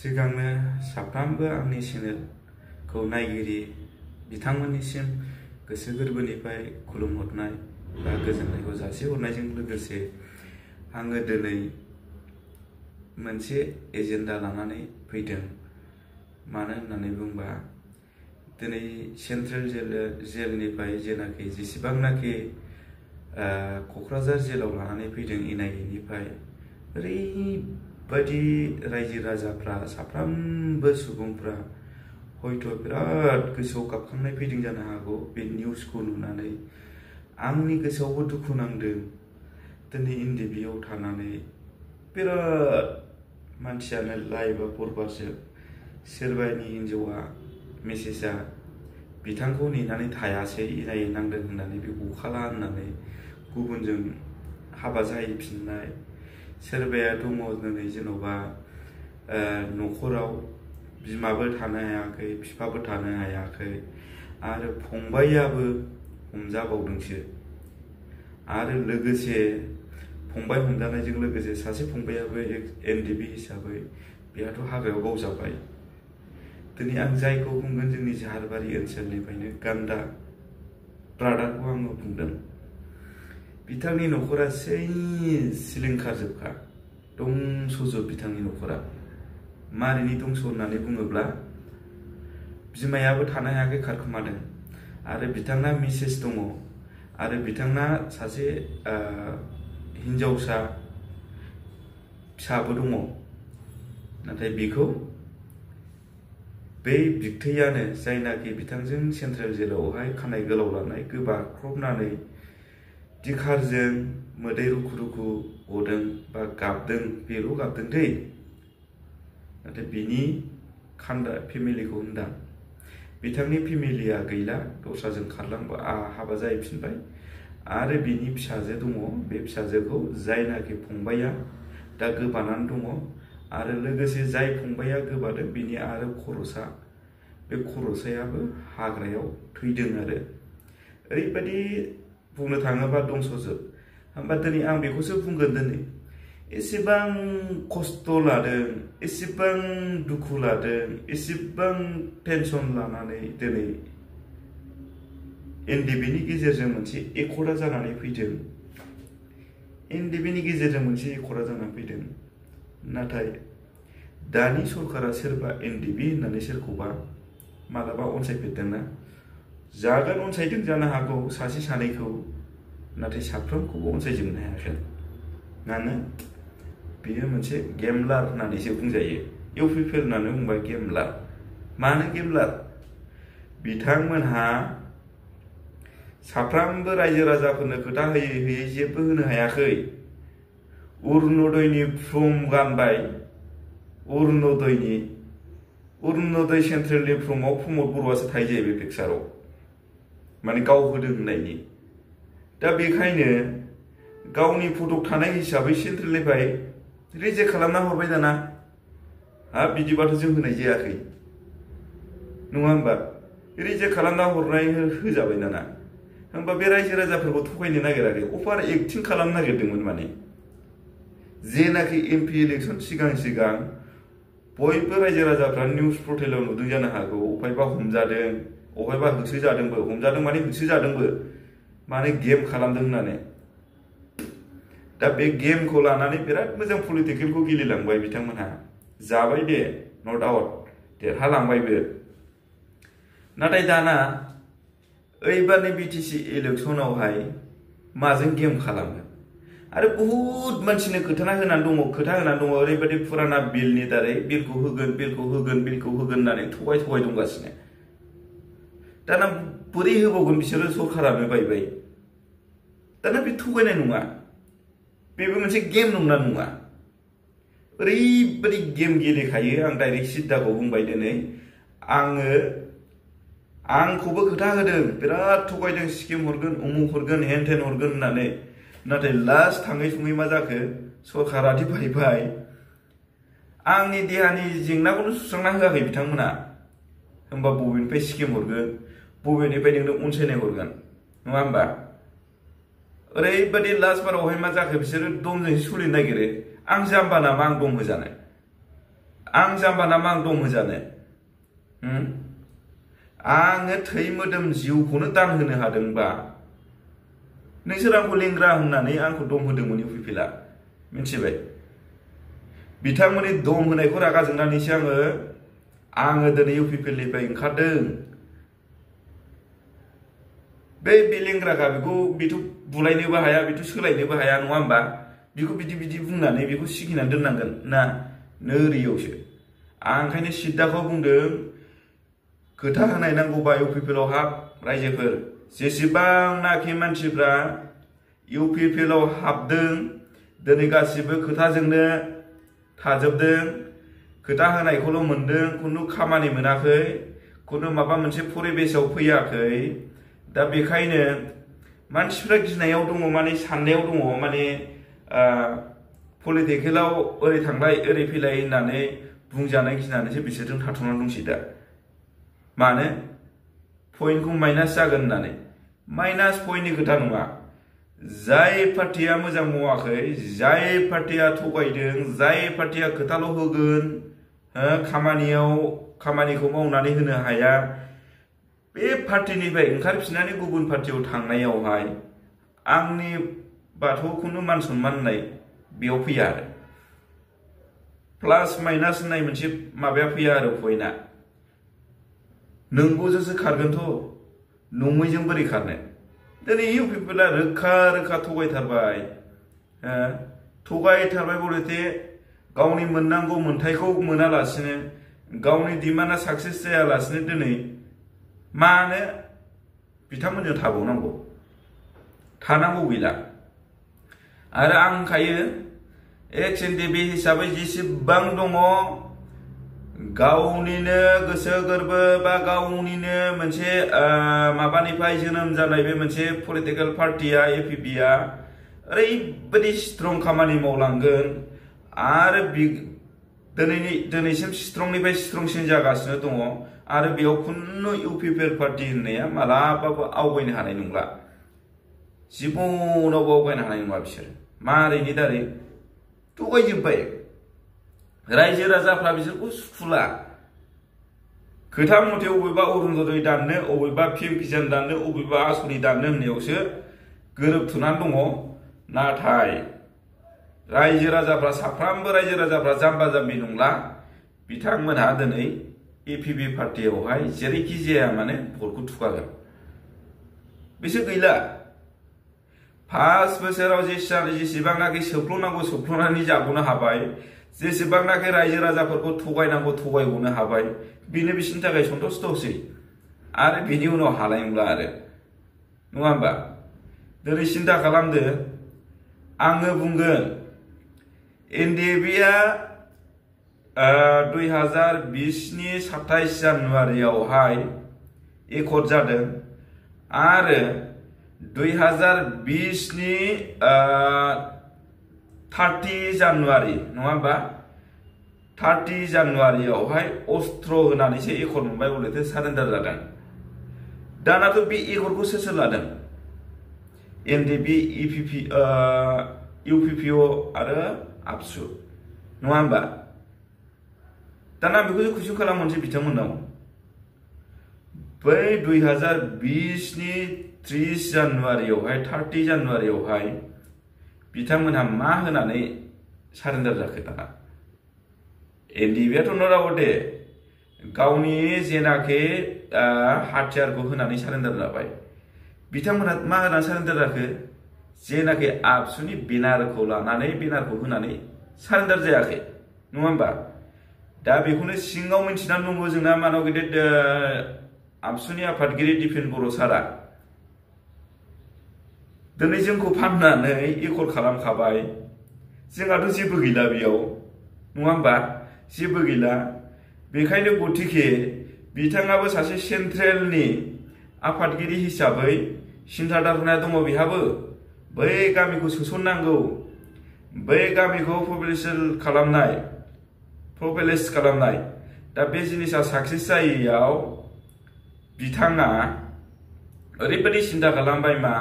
सिगांनो साफ्रोमबो आंनि चेनेलखौ नायगिरि बिथांमोननिसिम गोसो गोरबोनिफ्राय खुलुमहरनाय बा गोजोननायखौ जासिहरनायजों लोगोसे आङो दिनै मोनसे एजेन्डा लानानै फैदों। मानो होननानै बुंबा दिनै सेन्ट्रेल जेलनिफ्राय जेनाखि जेसेबांनाखि क'क्राझार जेलाव लानानै फैदों एनआइएनिफ्राय ओरैबायदि रायजो राजाफ्रा साफ्रोमबो सुबुंफ्रा हयथ' बिराद गोसोआव गाबखांनाय फैदों जानो हागौ बे निउसखौ नुनानै। आंनि गोसोआवबो दुखु नांदों। दिनै एनडिबिआव थानानै बिराद मानसियानो लाइभआ बरबादजों सोरबानि हिन्जावा मेसेजआ बिथांखौ नेनानै थायासै एनआइए नांदों होननानै बे गखाला होननानै गुबुनजों हाबा जाहैफिननाय। सोरबाया दङ दिनै जेन'बा न'खराव बिमाबो थानो हायाखै बिफाबो थानो हायाखै आरो फंबायाबो हमजाबावदोंसो। आरो लोगोसे फंबाय हमजानायजों लोगोसे सासे फंबायाबो एनडिबि हिसाबै बेहाथ' हाबायाव गावजाबाय। दिनै आं जायखौ बुंगोन जोंनि जाहारबारि ओनसोलनिफ्रायनो गान्दा ब्रादारखौ आङो बुंदों। बिथांनि न'खरा सिलिंखारजोबखा दंस'जोब बिथांनि न'खरा। मारैनि दंस' होननानै बुङोब्ला बिमायाबो थानो हायाखै खारखोमादों आरो बिथांना मिसेस दङ आरो बिथांना सासे हिन्जावसा फिसाबो दङ। नाथाय बेखौ बै बिबथैयानो जायनाखि बिथांजों सेन्ट्रेल जेलावहाय खानाय गोलाव लानाय गोबाख्रबनानै दिखारजों मोदै रुखु रुखु गदों बा गाबदों बेल' गाबदों दै। नाथाय बिनि फेमिलिखौ होनदां बिथांनि फेमिलिया गैला दस्राजों खारलांबा हाबा जाहैफिनबाय आरो बिनि फिसाजो दङ। बे फिसाजोखौ जायनाखि फंबाया दा गोबानानै दङ आरो लोगोसे जाय फंबाया गोबादों बिनि आरो खर'सा बे खर'सायाबो हाग्रायाव थैदों आरो ओरैबायदि बुंनो थाङोबा दंस'जोब। होमबा दिनै आं बेखौसो बुंगोन दिनै एसेबां खस्थ' लादों एसेबां दुखु लादों एसेबां टेनसन लानानै दिनै एनडिबिनि गेजेरजों मोनसे एकर्डआ जानानै फैदों। एनडिबिनि गेजेरजों मोनसे एकर्डआ जानानै फैदों। नाथाय दानि सरकारा सोरबा एनडिबि होननानै सोरखौबा मालाबा अनसायफेरदोंना? जागोन अनसायदों जानो हागौ सासे सानैखौ, नाथाय साफ्रोमखौबो अनसायजोबनो हायाखै। मानो बेयो मोनसे गेमलार होननानैसो बुंजायो। इउपिपिएल होननानै बुंबा गेमलार। मानो गेमलार? बिथांमोनहा साफ्रोमबो रायजो राजाफोरनो खोथा होयै होयै जेबो होनो हायाखै। अरुण'दयनि फर्म गानबाय अरुण'दय सेन्ट्रेलनि फर्मआव प्रमद बर'आसो थायो जायो बे पिक्साराव माने गाव होदों होननायनि। दा बेखायनो गावनि फटक थानाय हिसाबै सेन्ट्रेलनिफ्राय रिजेक्ट खालामना हरबाय दाना। हाब बिदिबाथ' जों होनाय जायाखै नङा होमबा? रिजेक्ट खालामना हरनाय होजाबाय दाना। होमबा बे रायजो राजाफोरखौ थगायनो नागिराखै, अफार एक्टिं खालामनो नागिरदोंमोन माने। जेनाखि एमपि इलेक्सन सिगां बयबो रायजो राजाफ्रा निउस पर्टेलाव नुदों जानो हागौ अफायबा हमजादों अफायबा होसोजादोंबो। हमजादों माने होसोजादोंबो माने गेम खालामदों होननानै। दा बे गेमखौ लानानै बिराद मोजां पलिटिकेलखौ गेलेलांबाय बिथांमोनहा। जाबाय दे नो डाउट देरहालांबायबो। नाथाय दाना ओइबारनि बिटिसि इलेक्सनावहाय माजों गेम खालामो? आरो बहुद मानसिनो खोथा होनानै दङ ओरैबायदि फुराना बिलनि दारै बिलखौ होगोन होननानै थगाय दंगासिनो। दाना बोरै होबावगोन बिसोरो? सरकारानो बायबाय। दाना बे थगायनाय नङा, बेबो मोनसे गेम नंना नङा? ओरैबायदि गेम गेलेखायो। आं डाइरेक्ट सिद्दाखौ बुंबाय दिनै आंखौबो खोथा होदों बिराद थगायदों स्किम हरगोन उमुक हरगोन हेन टेन हरगोन होननानै। नाथाय लास्ट थाङै थुङै मा जाखो? सरकारादि बायबाय। आंनि देहानि जेंनाखौनो सुस्रांना होआखै बिथांमोना। होमबा बबेनिफ्राय स्किम हरगोन बबेनिफ्राय नोंनो अनसायनाय हरगोन नङा होमबा? ओरैबायदि लास्ट बारावहाय मा जाखो? बिसोरो दमजोंसो सोलिनो नागिरो। आं जाम्बा नामा आं दम होजानो? आं जाम्बा नामा आं दम होजानो आङो थै मोदोम जिउखौनो दान होनो हादोंबा नोंसोर आंखौ लेंग्रा होननानै आंखौ दम होदोंमोन इउपिपिएलआ मिथिबाय बिथांमोननि दम होनायखौ रागा जोंनानैसो आङो दिनै इउपिपिएलनिफ्राय ओंखारदों बे लेंग्राखा बेथ' बुलायनोबो हाया बेथ' सोलायनोबो हाया नङा होमबा बेखौ बिदि बुंनानै बेखौ सिगिनानै दोननांगोन ना नोरियावसो आं ओंखायनो सिद्दाखौ बुंदों खोथा होनाय नांगौबा इउपिपिएलआव हाब रायजोफोर जेसेबांनाखि मानसिफ्रा इउपिपिएलआव हाबदों दिनै गासिबो खोथाजोंनो थाजोबदों खोथा होनायखौल' मोनदों खुनु खामानि मोनाखै खुनु माबा मोनसे परिबेसाव फैयाखै दा बेखायनो मानसिफ्रा गिनायाव दङ माने साननायाव दङ माने पलिटिकेलाव ओरै थांलाय ओरै फैलाय होननानै बुंजानाय गिनानैसो बिसोरजों थाथ'नानै दंसै दा मानो पइन्टखौ माइनास जागोन होननानै माइनास पइन्टनि खोथा नङा जाय पार्टिया मोजां मावाखै जाय पार्टिया थगायदों जाय पार्टिया खोथाल' होगोन खामानिखौ मावनानै होनो हाया बे पार्टिनिफ्राय ओंखारफिननानै गुबुन पार्टियाव थांनायावहाय आंनि बाथौ खुनु मान सनमान होननाय बेयाव फैया आरो प्लास माइनास होननाय मोनसे माबाया फैया आरो पइन्टआ नंगौजोंसो खारगोनथ' नङैजों बोरै खारनो दिनै इउपिपिएलआ रोखा थगायथारबाय बलथे गावनि मोननांगौ मोन्थायखौ मोनालासिनो गावनि डिमान्डआ साक्सेस जायालासिनो दिनै मानो बिथांमोनजों थानांगौ गैला आरो आं होनखायो एक्स एनडिपि हिसाबै जेसेबां दङ गावनिनो गोसो गोरबो बा गावनिनो मोनसे माबानिफ्राय जोनोम जानाय बे मोनसे पलिटिकेल पार्टिया एपिपिआ ओरैबायदि स्ट्रं खामानि मावलांगोन आरो दिनैसिम स्ट्रंनिफ्राय स्ट्रंसिन जागासिनो दङ आरो बेयाव खुनु इउपिपिएल पार्टि होननाया मालाबाबो आवगायनो हानाय नंला जिबनावबो आवगायनो हानाय नङा बिसोर मारैनि दारै थगायजोब्बाय रायजो राजाफ्रा बिसोरखौ सुखुला खोथा मथे अबेबा अरुणोदय दाननो अबेबा पिएम किसान दाननो अबेबा आसनि दाननो होननायावसो गोरोबथुनानै दङ नाथाय रायजो राजाफ्रा साफ्रामबो रायजो राजाफ्रा जाम्बा जाम्बि नंला बिथांमोनहा दिनै एपिपि पार्टियावहाय जेरैखि जाया माने भटखौ थुखागोन बिसोर गैला 5 बोसोराव जेसेबांनाखि सोफ्ल'नांगौ सोफ्ल'नानै जाग'नो हाबाय जेसेबांनाखि रायजो राजाफोरखौ थगायनांगौ थगायग'नो हाबाय बेनो बिसोरनि थाखाय सन्थुष्ट'सै आरो बेनि उनाव हानाय नंला आरो नङा होमबा दिनै सिन्था खालामदो आङो बुंगोन एनडिएफबिआ 2020 नि 27 जानुवारियावहाय एकर्ड जादों आरो 2020 नि 30 जानुवारि नङा होमबा 30 जानुवारियावहाय अस्त्र होनानैसो एकर्ड मोनबाय बलेथे सारेन्डार जादों दानाथ' बे एकर्डखौ सोर लादों एनडिएफबि इउपिपिअ आरो आबसु नङा होमबा दाना बेखौ कुइसन खालामनोसै बिथांमोननाव बै 2020 नि 30 जानुवारियावहाय 30 जानुवारियावहाय बिथांमोनहा मा होनानै सारेन्डार जाखो दाना एनडिएफबिआथ' नराव दे गावनि जेनाखि हाथियारखौ होनानै सारेन्डार जाबाय बिथांमोनहा मा होनानै सारेन्डार जाखो जेनाखि आबसुनि बेनारखौ लानानै बेनारखौ होनानै सारेन्डार जायाखै नङा होमबा दा बेखौनो सिङाव मिन्थिनानै दङ जोंना मानव गेदेर आबसुनि आफादगिरि दिपेन बर' सारा दिनै जोंखौ फाननानै एकर्ड खालामखाबाय जोंहाथ' जेबो गैला बेयाव नङा होमबा जेबो गैला बेखायनो गतिके बिथाङाबो सासे सेन्ट्रेलनि आफादगिरि हिसाबै सिन्था धारनाया दङ बेहाबो बै गामिखौ सोसननांगौ बै गामिखौ प्रपेलेस खालामनाय दा बे जिनिसा साक्सेस जायैयाव बिथाङा ओरैबायदि सिन्था खालामबाय मा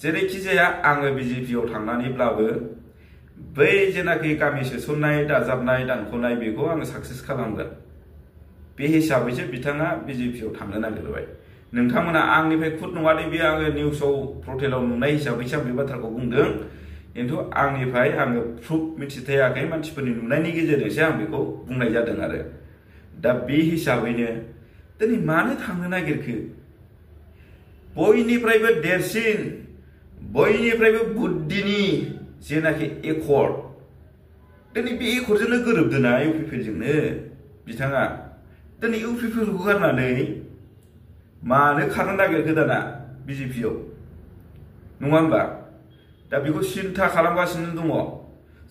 जेरैखि जाया आङो बिजेपिआव थांनानैब्लाबो बै जेनाखि गामि सोसननाय दाजाबनाय दानख'नाय बेखौ आङो साक्सेस खालामगोन बे हिसाबैसो बिथाङा बिजेपियाव थांनो नागिरबाय नोंथांमोना आंनिफ्राय खुद नङा दे बे आङो निउसाव पर्टेलाव नुनाय हिसाबैसो आं बे बाथ्राखौ बुंदों खिन्थु आंनिफ्राय आङो प्रुफ मिथिथायाखै मानसिफोरनि नुनायनि गेजेरजोंसो आं बेखौ बुंनाय जादों आरो दा बे हिसाबैनो दिनै मानो थांनो नागिरखो बयनिफ्रायबो देरसिन बयनिफ्रायबो बुद्धिनि जेनाखि एकर्ड दिनै बे एकर्डजोंनो गोरोबदोंना इउपिपिएलजोंनो बिथाङा दिनै इउपिपिएलखौ गारनानै मानो खारनो नागिरखो दाना बिजेपियाव नङा होमबा दा बेखौ सिन्था खालामगासिनो दङ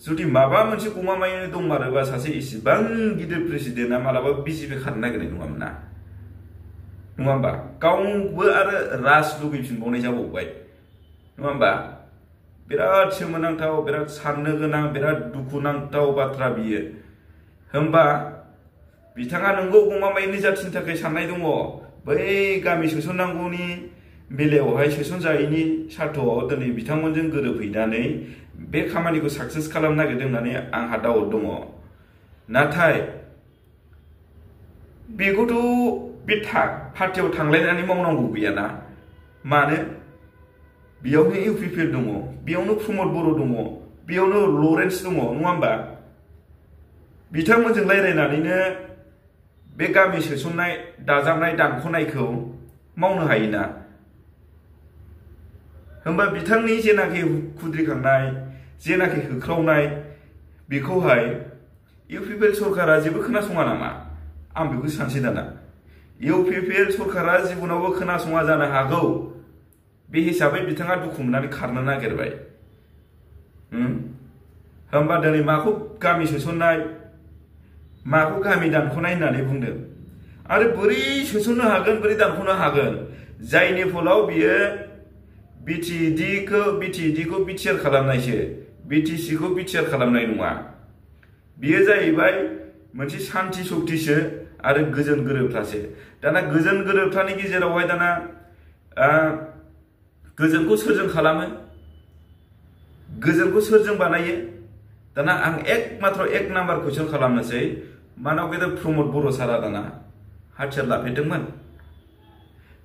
जुदि माबा मोनसे गमामायैनो दंमारोबा सासे इसिबां गिदिर प्रेसिडेन्टआ मालाबा बिजेपि खारनो नागिरनाय नङामोन ना नङा होमबा गावबो आरो राज लुगैफिनबावनाय जाबावबाय नङा होमबा बिराद सोमोनांथाव बिराद साननो गोनां बिराद दुखुनांथाव बाथ्रा बियो होमबा बिथाङा नंगौ गमामायैनो जाथिनि थाखाय साननाय दङ बै गामि सोसननांगौनि बेलायावहाय सोसनजायैनि सार्थआव दिनै बिथांमोनजों गोरोबहैनानै बे खामानिखौ साक्सेस खालामनो नागिरदों होननानै आंहा दाउट दङ नाथाय बेखौथ' बे पार्टियाव थांलायनानै मावनांगौ गैयाना मानो बेयावनो इउपिपिएल दङ बेयावनो प्रमद बर' दङ बेयावनो लरेन्स दङ नङा होमबा बिथांमोनजों रायज्लायनानैनो बे गामि सोसननाय दाजाबनाय दानख'नायखौ मावनो हायोना होमबा बिथांनि जेनाखि खुद्रिखांनाय जेनाखि होख्रावनाय बेखौहाय इउपिपिएल सरकारा जेबो खोनासङा नामा आं बेखौ सानसै दाना इउपिपिएल सरकारा जिबनावबो खोनासङा जानो हागौ बे हिसाबै बिथाङा दुखु मोननानै खारनो नागिरबाय होमबा दिनै माखौ गामि सोसननाय माखौ गामि दानख'नाय होननानै बुंदों आरो बोरै सोसननो हागोन बोरै दानख'नो हागोन जायनि फलाव बियो बिटिएडिखौ बिटिआर खालामनायसो बिटिसिखौ बिटिआर खालामनाय नङा बियो जाहैबाय मोनसे सान्थि सक्तिसो आरो गोजोन गोरोबथासो दाना गोजोन गोरोबथानि गेजेरावहाय दाना गोजोनखौ सोरजों खालामो गोजोनखौ सोरजों बानायो दाना आं एक नाम्बार कुइसन खालामनोसै मानाव गेदेर प्रमद बर' सारा दाना हाथियार लाफेरदोंमोन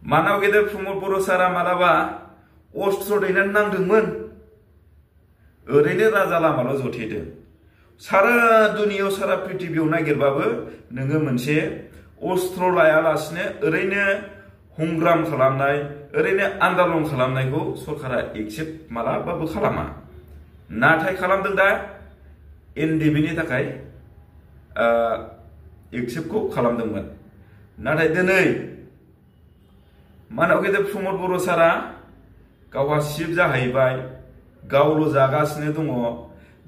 मानाव गेदेर प्रमद बर' सारा मालाबा अस्त्र दैनानै नांदोंमोन ओरैनो राजा लामाल' जथेदों सारा दुनियाव सारा पृथिबियाव नागिरबाबो नोङो मोनसे अस्त्र लायालासिनो ओरैनो हंग्राम खालामनाय ओरैनो आन्दालन खालामनायखौ सरकारा एक्सेप्ट मालाबाबो खालामा नाथाय खालामदों दा एनडिएफबिनि थाखाय एक्सेप्टखौ खालामदोंमोन नाथाय दिनै मानाव गेदेर प्रमद बर' सारा गावहा सिफ जाहैबाय गावल' जागासिनो दङ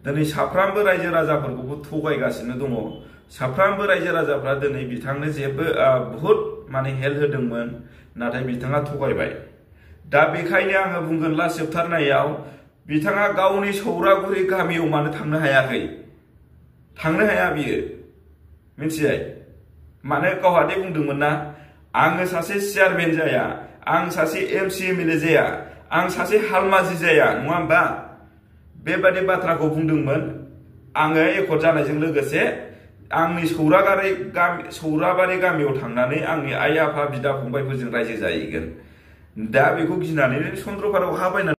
दिनै साफ्रामबो रायजो राजाफोरखौबो थगायगासिनो दङ साफ्रामबो रायजो राजाफ्रा दिनै बिथांनो जेबो बहुद माने हेल्प होदोंमोन नाथाय बिथाङा थगायबाय दा बेखायनो आङो बुंगोन लास्ट जोबथारनायाव बिथाङा गावनि सौरागुरि गामियाव मानो थांनो हायाखै थांनो हाया बियो मिथिबाय मानो गावहादे बुंदोंमोन ना आङो सासे चेयारमेन जाया आं सासे एमसि एमएलए जाया आं सासे हालमाजि जाया नङा होमबा बेबादि बाथ्राखौ बुंदोंमोन आङो एकर्ड जानायजों लोगोसे आंनि सौराबारि गामियाव थांनानै आंनि आइ आफा बिदा फंबायफोरजों रायजो जाहैगोन दा बेखौ गिनानै चन्द्रपारायाव हा बायनानै